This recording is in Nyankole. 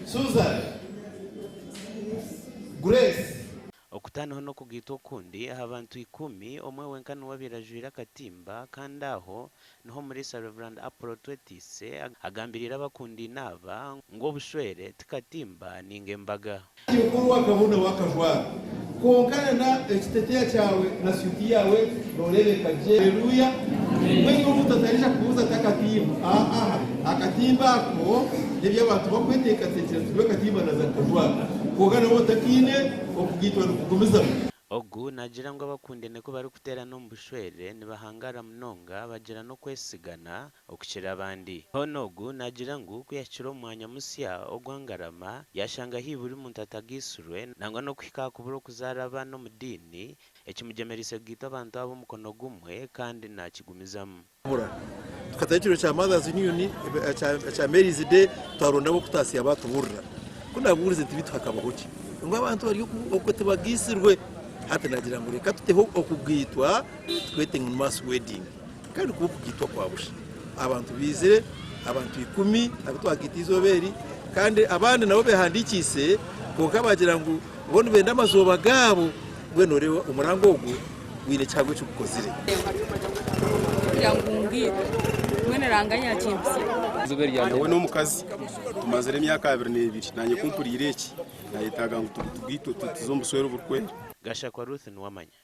Susan, Grace. Okutaanaho n'okugaitwa okundi, aha bantu ikuumi, omwe wenka niwe abaire ajwaire akatimba kandi aho niho Omuriisa Rev. Apollo Twetiise agambiriire abakundaine aba ngu obushwere ti katimba ninga embaga. Mukuru wakabona wakajwara, kwonka na ekiteteya kyawe na suit yawe norebeka gye. Haleluya! Mbwenu omuntu atarija kubuuza ati akatimba? Aaha, akatimba ako n'eby'abantu bakweteekateekyera nti nyowe akatimba naza nkajwara. Kwonka nabwo otakaine, okugaitwa nikugumizamu. Ogu naagira ngu abakundene ku barikuteerana omu bushwere nibahangaara munonga bagira n'okwesigana okukira abandi. Hoona ogu naagira ngu ku yaahikire omu mwanya musya ogwa Ngarama, yaashanga haihi buri muntu atagaitsirwe nangwa n'okuhika aha kubura okuzaara abaana omu diini, ekimugyemereise kugaita abantu aba omukono gumwe kandi naakigumizamu. Tukataho ekiro kya Mothers Union, ekya Mary's Day, twaronda ab'okutaasya baatubuurira. Ku naabuurize nti beitu hakabaho ki? Ngu abantu bari okwo tibagaitsirwe. Hati naagira ngu reka tuteho okugaitwa tukwete ngu ni mass wedding. Kandi kuba okugaitwa kwa busha. Abantu baizire, abantu ikumi abu twagaita eizooba eri, kandi abandi nabo beehandiikiise kwonka baagira ngu bo nibenda amazooba gaabo. Mbwenu oreeba omuranga ogwo gwine ekihango eki gukozire. Nyowe n'omukazi tumazire emyaka 22 naanye ku mpuriire eki nayetaaga ngu tugaitwe tuze omu bushwere oburikwera. Gashakwa Ruth Nuwamanya.